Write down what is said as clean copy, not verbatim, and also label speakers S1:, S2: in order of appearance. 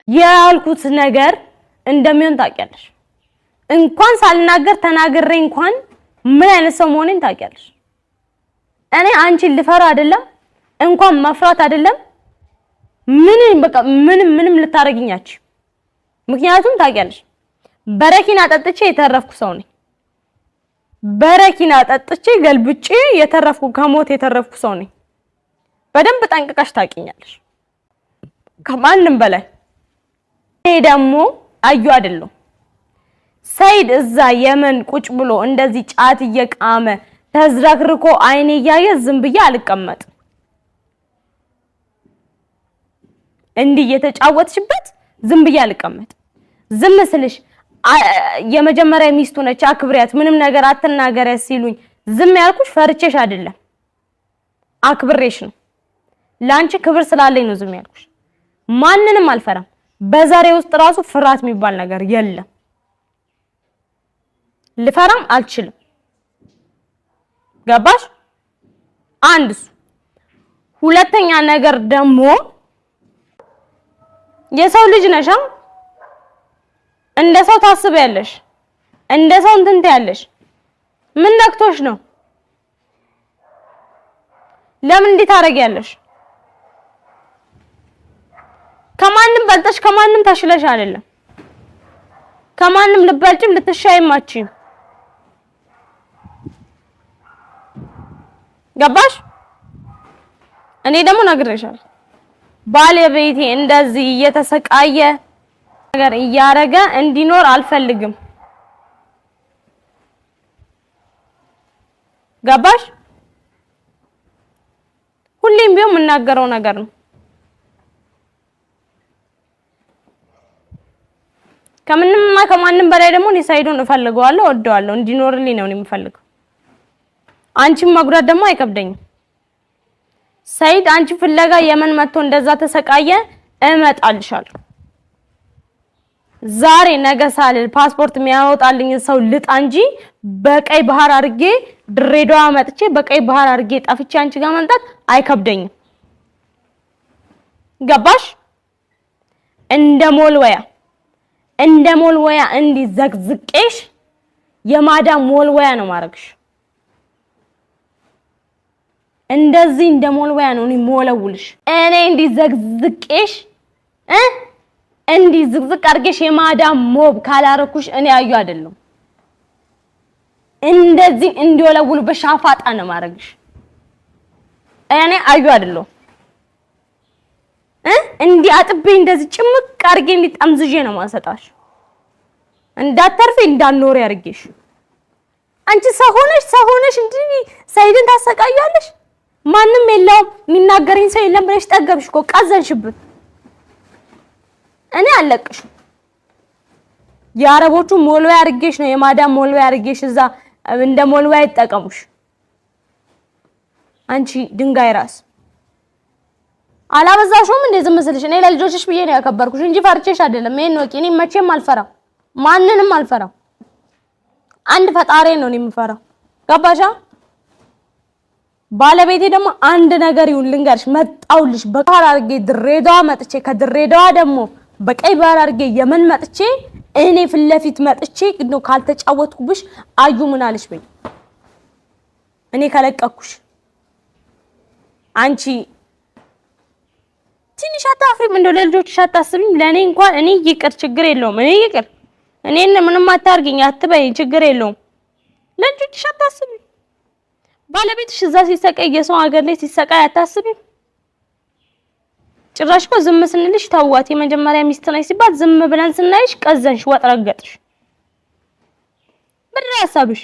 S1: ያልኩት ነገር እንደሚሆን ታውቂያለሽ። እንኳን ሳልናገር ተናግሬ እንኳን ምን አይነት ሰው መሆኔን ታውቂያለሽ። እኔ አንቺን ልፈራ አይደለም፣ እንኳን መፍራት አይደለም፣ ምንም በቃ ምንም ምንም ልታረግኛች። ምክንያቱም ታውቂያለሽ በረኪና ጠጥቼ የተረፍኩ ሰው ነኝ። በረኪና ጠጥቼ ገልብጬ የተረፍኩ፣ ከሞት የተረፍኩ ሰው ነኝ። በደንብ ጠንቅቀሽ ታውቂኛለሽ ከማንም በላይ። እኔ ደግሞ አዩ አይደለሁም። ሰይድ እዛ የመን ቁጭ ብሎ እንደዚህ ጫት እየቃመ ተዝረክርኮ አይኔ እያየ ዝም ብዬ አልቀመጥም። እንዲህ እየተጫወትሽበት ዝም ብዬ አልቀመጥም። ዝም ስልሽ የመጀመሪያ ሚስቱ ነች አክብሪያት፣ ምንም ነገር አትናገሪያት ሲሉኝ ዝም ያልኩሽ ፈርቼሽ አይደለም፣ አክብሬሽ ነው። ለአንቺ ክብር ስላለኝ ነው ዝም ያልኩሽ። ማንንም አልፈራም። በዛሬ ውስጥ ራሱ ፍርሃት የሚባል ነገር የለም። ልፈራም አልችልም። ገባሽ? አንድ እሱ። ሁለተኛ ነገር ደግሞ የሰው ልጅ ነሻ፣ እንደ ሰው ታስቢያለሽ፣ እንደ ሰው እንትን ትያለሽ። ምን ነክቶሽ ነው? ለምን እንዲህ ታደርጊያለሽ? ከማንም በልጠሽ ከማንም ተሽለሽ አይደለም። ከማንም ልበልጭም ልትሻይም አትችይም። ገባሽ? እኔ ደግሞ ነግሬሻለሁ። ባለቤቴ እንደዚህ እየተሰቃየ ነገር እያረገ እንዲኖር አልፈልግም። ገባሽ? ሁሌም ቢሆን የምናገረው ነገር ነው። ከምንምና ከማንም በላይ ደግሞ እኔ ሳይዶን እፈልገዋለሁ፣ እወደዋለሁ። እንዲኖርልኝ ነው የምፈልገው። አንቺን መጉዳት ደግሞ አይከብደኝም። ሰይድ አንቺ ፍለጋ የመን መጥቶ እንደዛ ተሰቃየ፣ እመጣልሻለሁ። ዛሬ ነገ ሳልል ፓስፖርት የሚያወጣልኝ ሰው ልጣ እንጂ በቀይ ባህር አድርጌ ድሬዳዋ መጥቼ በቀይ ባህር አድርጌ ጠፍቼ አንቺ ጋር መምጣት አይከብደኝም። ገባሽ? እንደ ሞልወያ እንደ ሞልወያ እንዲህ ዘቅዝቄሽ የማዳም ሞልወያ ነው ማድረግሽ። እንደዚህ እንደ ሞልወያ ነው እኔ ሞለውልሽ። እኔ እንዲህ ዘቅዝቄሽ እንዲህ ዝቅዝቅ አድርጌሽ የማዳም ሞብ ካላረኩሽ እኔ አዩ አይደለም። እንደዚህ እንዲወለውሉ በሻፋጣ ነው ማድረግሽ። እኔ አዩ አይደለም። እንዲህ አጥቤ እንደዚህ ጭምቅ አድርጌ እንዲህ ጠምዝዤ ነው ማሰጣሽ። እንዳተርፊ እንዳትኖሪ አድርጌሽ። አንቺ ሰው ሆነሽ ሰው ሆነሽ እንዲህ ሰይድን ታሰቃያለሽ። ማንም የለውም የሚናገረኝ ሰው የለም ብለሽ ጠገብሽ እኮ ቀዘንሽብን። እኔ አለቅሽም። የአረቦቹ ሞልወያ አድርጌሽ ነው የማዳም ሞልወያ አድርጌሽ እዛ እንደ ሞልወያ ይጠቀሙሽ። አንቺ ድንጋይ ራስ አላበዛሽውም እንዴ? ዝም ስልሽ እኔ ለልጆችሽ ብዬ ነው ያከበርኩሽ እንጂ ፈርቼሽ አይደለም። ይሄን ወቂ። እኔ መቼም አልፈራም፣ ማንንም አልፈራም። አንድ ፈጣሪ ነው እኔ የምፈራው። ገባሻ? ባለቤቴ ደግሞ አንድ ነገር ይሁን ልንገርሽ፣ መጣውልሽ በባህር አድርጌ ድሬዳዋ መጥቼ ከድሬዳዋ ደግሞ በቀይ ባህር አድርጌ የመን መጥቼ እኔ ፊት ለፊት መጥቼ ነው ካልተጫወትኩብሽ አዩ ምን አለሽ በይ። እኔ ከለቀኩሽ አንቺ ትንሽ አታፍሪም? እንደው ለልጆችሽ አታስቢም? ለእኔ እንኳን እኔ ይቅር ችግር የለውም። እኔ ይቅር እኔን ምንም አታርጊኝ አትበይኝ፣ ችግር የለውም። ለልጆችሽ አታስቢም? ባለቤትሽ እዛ ሲሰቃይ የሰው ሀገር ላይ ሲሰቃይ አታስቢም? ጭራሽ እኮ ዝም ስንልሽ ተዋት የመጀመሪያ ሚስት ነች ሲባል ዝም ብለን ስናይሽ ቀዘንሽ፣ ወጥ ረገጥሽ። ምንድን ነው ሀሳብሽ?